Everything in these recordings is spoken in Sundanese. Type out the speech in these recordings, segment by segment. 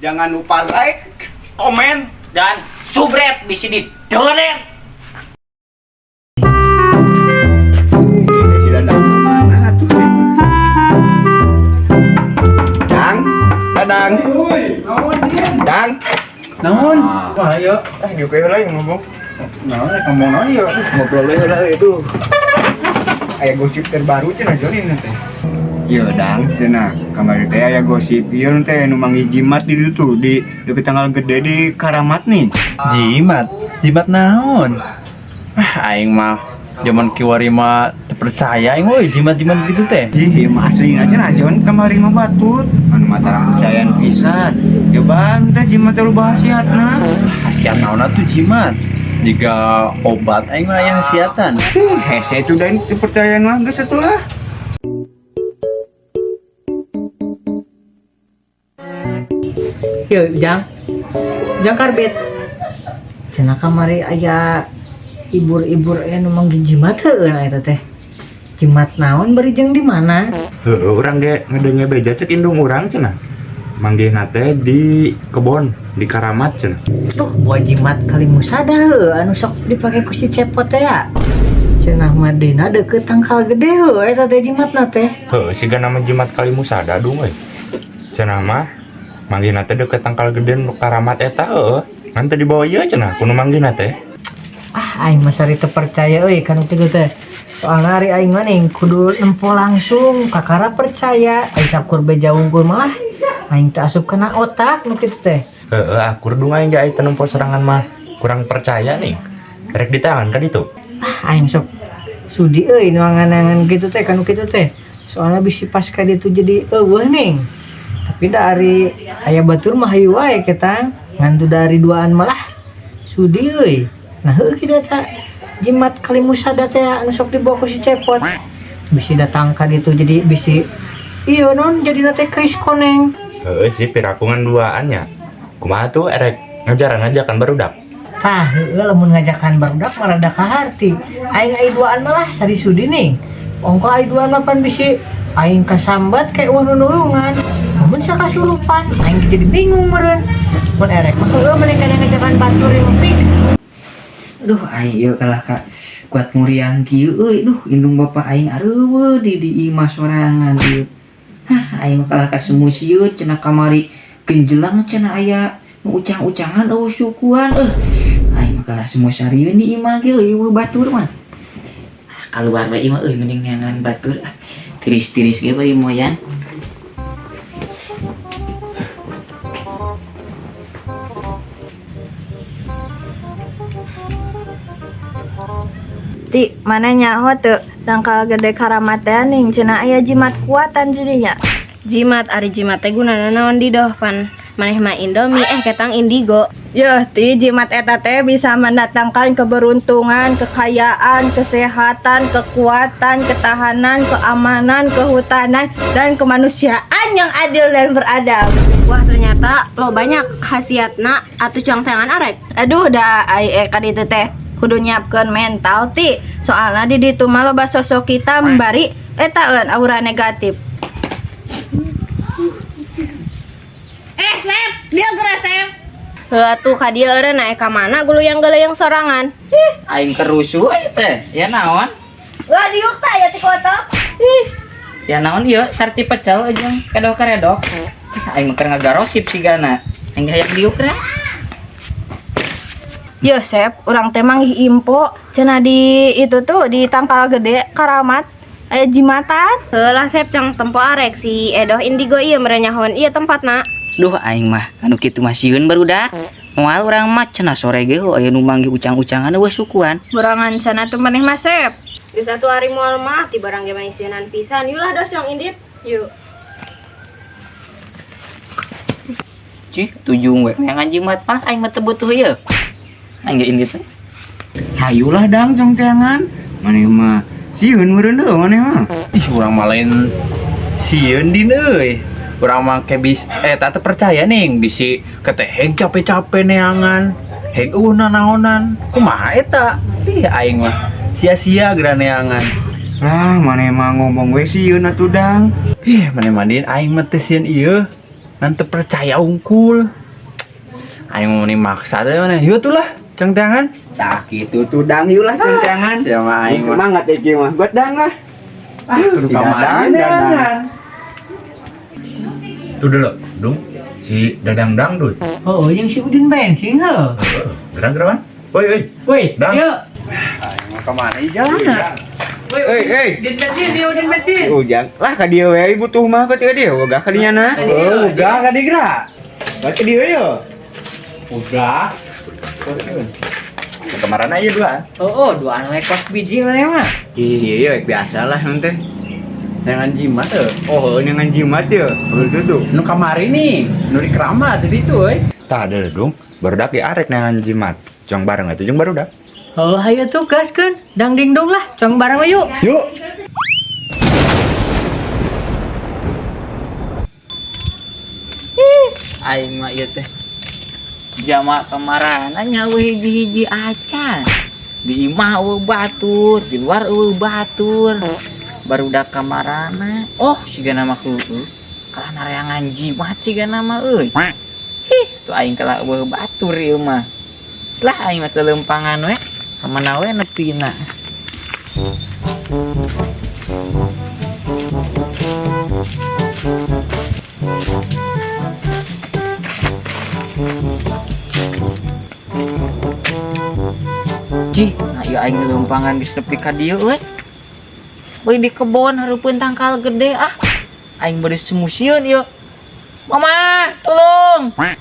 Jangan lupa like, komen, dan subret bisi di donet. Si Dadang kemana tuh? Dang, Dadang. Dang. Naon? Wah, ayo. Ah, diuk heula yang ngomong. Naon rek ngomong naon ieu? Ngobrol heula itu. Aya gosip terbaru cenah Joni teh. Iya, Dang, cenah. Kamari teh aya gosip ieu teh nu manggih jimat di ditu tuh di deket tanggal gede di Karamat nih. Jimat. Jimat naon? Ah, aing mah zaman kiwari mah teu percaya aing we jimat-jimat gitu teh. Ih, mah aslina cenah Jon kamari mah batut. Anu mah tara percayaan pisan. Cobaan teh jimat teh loba khasiatna. Khasiat naon atuh jimat? Jika obat aing mah aya khasiatan. Ih, hese itu dan kepercayaan mah geus atuh lah. Yuk, Jang. Jang karbit. Cenah kamari aya ibur-ibur aya nu manggih jimat heueuh eta teh. Jimat naon bari jeung di mana? Heueuh, urang ge ngedenge beja cek indung urang cenah. Manggihna teh di kebon, di Karamat cenah. Tuh, buah jimat kali musada heueuh anu sok dipake ku si Cepot teh ya. Cenah mah dina deukeut tangkal gede heueuh eta teh jimatna teh. Heueuh, siga nama jimat kali musada dung euy. Cenah mah manggihna teh deket tangkal gede nu Karamat eta heueuh. Ngan teu dibawa ieu cenah ku nu manggihna teh. Ah, aing mah sari teu percaya euy kanu kitu teh. Soalna ari aing mah nih kudu nempo langsung kakara percaya. Aing sakur beja unggul malah aing teu asup kana otak nu kitu teh. Heueuh, akur dung aing ge aing teu nempo serangan mah kurang percaya nih. Rek di tangan ka ditu. Ah, aing sok sudi euy nu angan-angan kitu teh kanu kitu teh. Soalna bisi pas ka ditu jadi eueuh ning. Tapi dari aya batur mah hayu wae ketang. Ngan tu dari duaan malah sudi euy. Nah heueuh kitu eta jimat kali musada teh anu sok dibawa ku si Cepot. Bisi datang ka ditu jadi bisi iya non jadi teh kris koneng. Heueuh sih piraku ngan duaan nya. Kumaha tuh erek ngajaran ngajakan barudak. Tah, heueuh lamun ngajakan barudak mah rada kaharti. Aing ai duaan malah sari sudi ning. Ongko ai duaan mah pan bisi aing kasambat kayak eueuh nu nulungan. Mun sakasurupan aing jadi bingung meureun. Mun erek mah heueuh mending kana ngajakan batur yang fix. Aduh, aing ieu kalah ka kuat muriang kieu euy. Duh, indung bapa aing areuweuh di imah sorangan ieu. Hah, aing mah kalah ka sumusieu cenah kamari genjelang cenah aya nu ucang-ucangan eueuh sukuan euh. Aing mah kalah semua sarieun di imah ge euy eueuh batur mah. Ah, kaluar we imah euy mending neangan batur ah. Tiris-tiris ge bari moyan. Ti, mana nyaho teu tangkal gede Karamat teh ning cenah aya jimat kuatan jadinya. Jimat ari jimat teh gunana naon di doh pan maneh mah Indomie ketang indigo. Yeuh, ti jimat eta teh bisa mendatangkan keberuntungan, kekayaan, kesehatan, kekuatan, ketahanan, keamanan, kehutanan, dan kemanusiaan yang adil dan beradab. Wah ternyata lo banyak khasiatna atuh cuang tangan arek. Aduh, da ai ka ditu teh kudu nyiapkeun mental ti. Soalna di ditu mah loba sosok kita bari eta aura negatif. Sep, dia geura Sep. Heuh atuh ka dieu eureun naek ka mana guluyang-guluyang sorangan. Ih, aing kerusuh aya teh. Ya naon? Lah diuk tah ya ti kotok. Ih, ya naon ieu sarti pecel jeung kedok-karedok. Aing mah keur ngagarosip sigana. Aing hayang diuk reh. Yo Sep, urang teh manggih info cenah di itu tuh di tangkal gede Karamat aya jimatan. Heuh lah Sep cang tempo arek si Edoh indigo ieu mere nyahoan ieu tempatna. Duh aing mah kanu kitu mah sieun barudak. Moal urang mah cenah sore ge heuh aya nu manggih ucang-ucangan eueuh sukuan. Burangan sana tuh maneh mah Sep. Di satu hari moal mah ti barang ge mah isienan pisan. Yulah doh cang indit. Yuk. Cih, tujung we neangan jimat malah aing mah teu butuh ieu. Aing ge indit we. Hayulah dang cong teangan. Maneh mah sieun meureun heuh maneh mah. Ih, urang mah lain sieun din euy. Urang mah ke bis tak teu percaya ning bisi keteh capek-capek neangan. Heg eueuh nanaonan. Kumaha eta? Ih, aing mah sia-sia geura neangan. Lah, mana emang ngomong we sieun atuh Dang. Ih, mana mandiin aing mah teh sieun ieu. Ngan teu percaya unggul. Aing mau meni maksa teh mana. Yeuh tuh lah, ceng teangan. Tah kitu tuh Dang, yeuh lah ceng teangan. Ya mah aing mah. Semangat ya kieu mah. Buat Dang lah. Ah, kudu Si ka Dadang, mana Dadang. neangan. Tuh dulu, Dung. Si Dadang dangdut. Oh, yang si Udin bensin heuh. Heeh, gerang-gerangan. Woi, woi. Woi, Dang. yuk. Aing mah ka mana ieu jalanna? Woi, Hei, hei. Udin bensin, dia Udin bensin. Ujang, lah ka dieu we butuh mah ka dieu, wegah ka dinya na. Oh, udah ka digerak. Lah ka dieu yo. Udah. Kemarin aja dua. Oh, duaan we kos biji mana mah. Iya, iya, biasa lah nanti. Neangan jimat euy. Oh, dengan jimat ya. Betul tuh. Nu kamari nih, nu di keramat tadi itu euy. Tah ada Dung, barudak diarek neangan jimat. Jong bareng atuh jeung barudak. Oh, hayu tuh gaskeun. Dang ding dong lah, cong bareng we yuk. Yuk. Aing mah ieu teh. Jama kamarana nyawa hiji-hiji acan. Di imah eueuh batur, di luar eueuh batur. Barudak kamarana. Oh, sigana mah heueuh. Kalah nareangan jimat sigana mah euy. Hih, tuh aing kalah eueuh batur ieu mah. Selah aing mah teu leumpangan we. Kamana we nepina. Cih, nah ieu aing leumpangan geus nepi ka dieu euy. Beuh di kebon hareupeun tangkal gede ah. Aing bade semusieun ieu. Mama, tolong. Ah,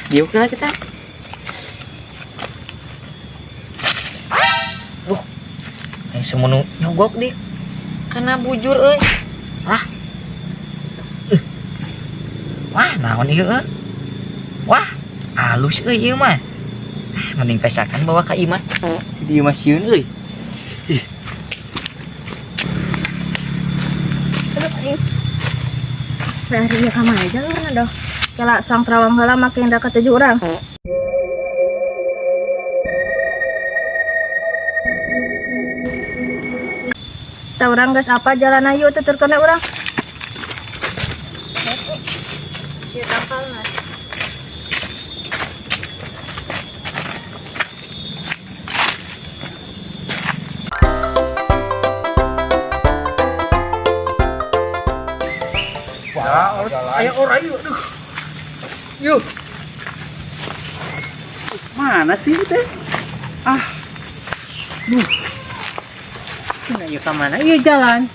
dieu lah kita. Duh. Aing semono nyogok dik. Kana bujur euy. Ah. Wah, naon ieu euy? Wah, alus euy ieu mah. Ah, mending pesakan bawa ka imah. Di imah sieun euy. Nah, hari ka mana jalurna doh? Kela sang terawang heula make indah ka tujuh urang. Tah urang geus apa jalan ayu tuturkeun urang. Ieu tangkalna. Ayo ora yuk, aduh. Yuk. Mana sih teh? Ah. Duh. Cenah ieu ka mana ieu jalan?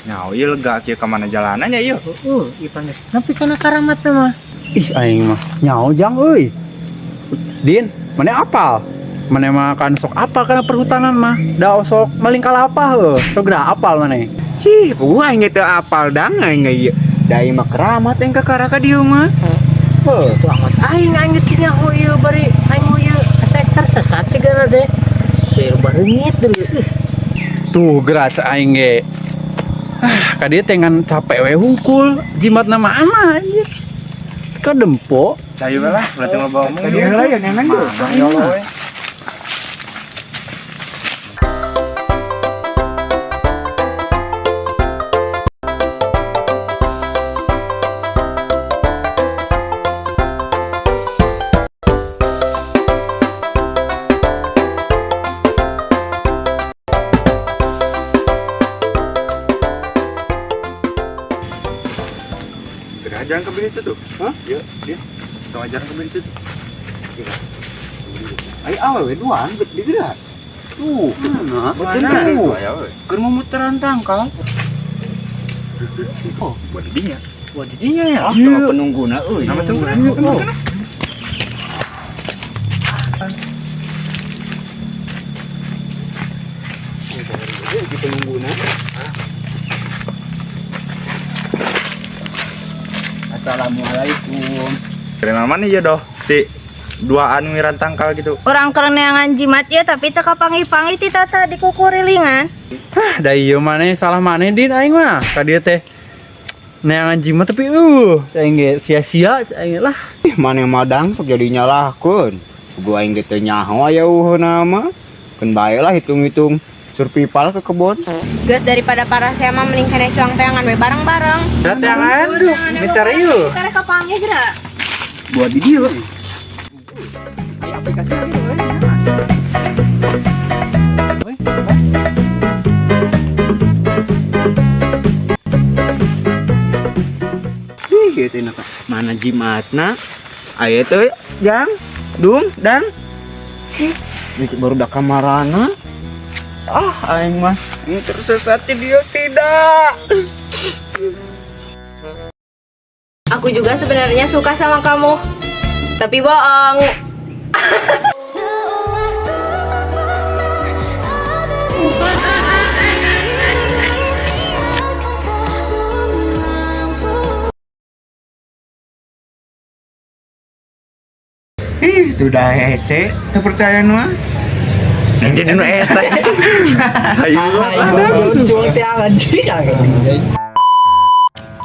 Nah, ieu lega kieu ka mana jalanannya ieu. Heeh, ieu pangges. Nepi kana karamat mah. Ih, aing mah nyaho jang euy. Din, mana apal? Mana mah kan sok apal kana perhutanan mah. Da sok maling kalapa heuh. Sok geura apal maneh. Ih, puguh aing teu apal Dang aing ieu. Da ieu mah keramat aing ka karaka dieu mah. Heuh, tuh amat aing aing teu nyaho ieu bari aing mah ieu asa tersesat sigana teh. Biar bareungit deui. Tuh geura cek aing ge. Ah, ka dieu teh ngan capek we hungkul, jimatna mah ana anjir. Ka dempo. Cayu lah, berarti mah bawa Ka dieu heula ya neangan tuh. Bang Yolo we. Jalan ke beli itu tuh. Hah? Iya, dia. Tong ajaran ke beli itu tuh. Ayo awewe duaan bet di geura. Tuh, Mana? betul tuh. Keur mau muteran tangkal. Oh, buat didinya. Wah, didinya ya. Ah, sama penungguna euy. Nama tunggu. Di penungguna. Assalamualaikum. Keren mana ya doh? Ti duaan ngiran tangkal gitu. Urang keur neangan jimat ieu tapi teu kapanggih-panggih ti tata di kukurilingan. Ah, da ieu maneh salah maneh Din aing mah. Ka dieu teh neangan jimat tapi aing ge sia-sia aing lah. Ih, maneh mah Dang sok jadi nyalahkeun. Gua aing ge teu nyaho aya eueuhna mah. Keun bae lah hitung-hitung. Survival ke kebon. Geus daripada parasea mah mending keneh cuang teangan we bareng-bareng. Datangan tuh, minta yuk. Karek kapanggih geura. Buat di dieu. Aplikasi lagi. Ih, gitu enak. Mana jimatna? Ayo tuh, Jang, Dung, Dang. Ih, ini baru dah kamarana. Ah, aing mah ini tersesat di dia tidak. Aku juga sebenarnya suka sama kamu. Tapi bohong. Ih, itu udah hese, terpercaya mah. Yang jadi nu eta. Hayu. Cuang teangan sih.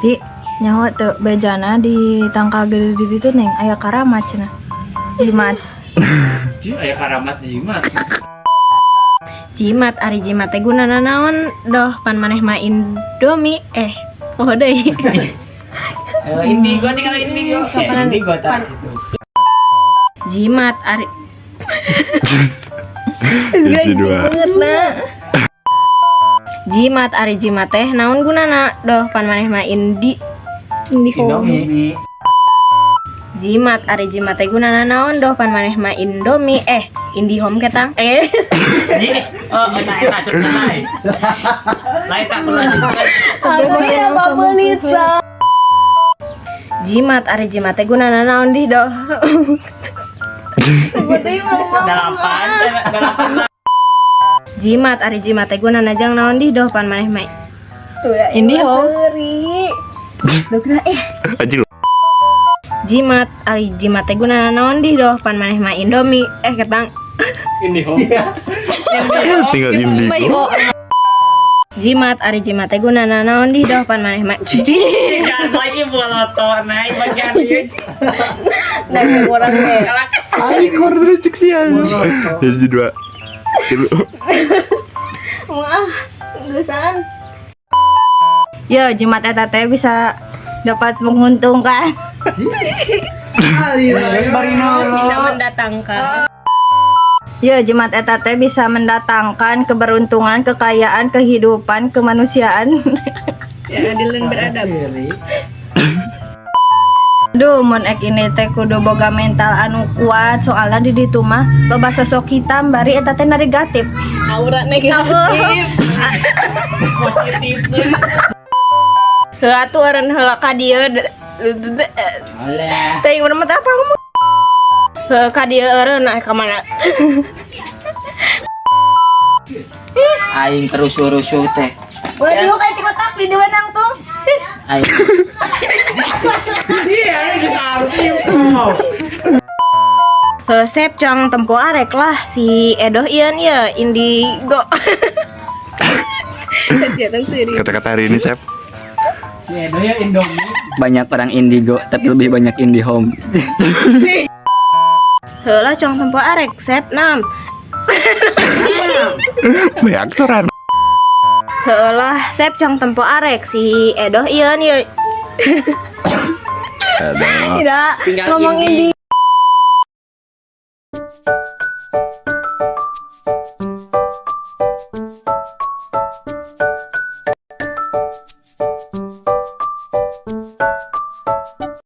Di nyaho teu bejana di tangkal gede di ditu neng aya karamat cenah. Jimat. Aya karamat jimat. Jimat ari jimat teh gunana naon doh pan maneh mah Indomie poho deui. Indigo tinggal indigo. Kapanan- Indigo tah pan- gitu. Jimat ari Hiji dua. banget nah. Jimat ari jimat teh naon gunana doh pan maneh mah Indomie. Jimat ari jimat teh gunana naon doh pan maneh mah Indomie IndiHome ketang Ji, oh, eta eta asup lain. Lain tak kudu asup. Aku tidak pelit. Jimat ari jimat teh gunana naon di doh. Delapan, delapan. Jimat ari jimat teh gunana jang naon di doh pan maneh mah IndiHome. Anjing. Jimat ari jimat teh gunana naon di doh pan maneh mah Indomie ketang. IndiHome. Tinggal indigo. Jimat ari jimat teh gunana naon di doh pan maneh mah Jangan lagi boloto naik bagian ieu. Nah, kurang teh. Aing kur cek sih anjing. Hiji dua. Tilu. Wah, geusan. Yo, jimat eta teh bisa dapat menguntungkan. Bisa mendatangkan. Yo, jimat eta teh bisa mendatangkan keberuntungan, kekayaan, kehidupan, kemanusiaan. Keadilan beradab. Duh, mun ek ini teh kudu boga mental anu kuat soalnya di ditu mah loba sosok hitam bari eta teh negatif. Aura negatif. Positif. Heula atuh eureun heula ka dieu. Alah. Teuing urang mah teh apa ngomong. Heuh ka dieu eureun ka mana? Aing terus rusuh teh. Ulah diuk aya ti kotak di dewan nangtung. Aing. Iya, aing harus ieu. Heuh sep cang tempo arek lah si Edoh ieu ieu Indigo. Kata-kata hari ini Sep. Si Edo ya Indomie. Banyak orang indigo tapi lebih banyak IndiHome. Heula cang tempo arek sep 6. Banyak soran. Heula sep cang tempo arek si Edoh ieu ieu. Aduh. Tidak Tinggal ngomong indi.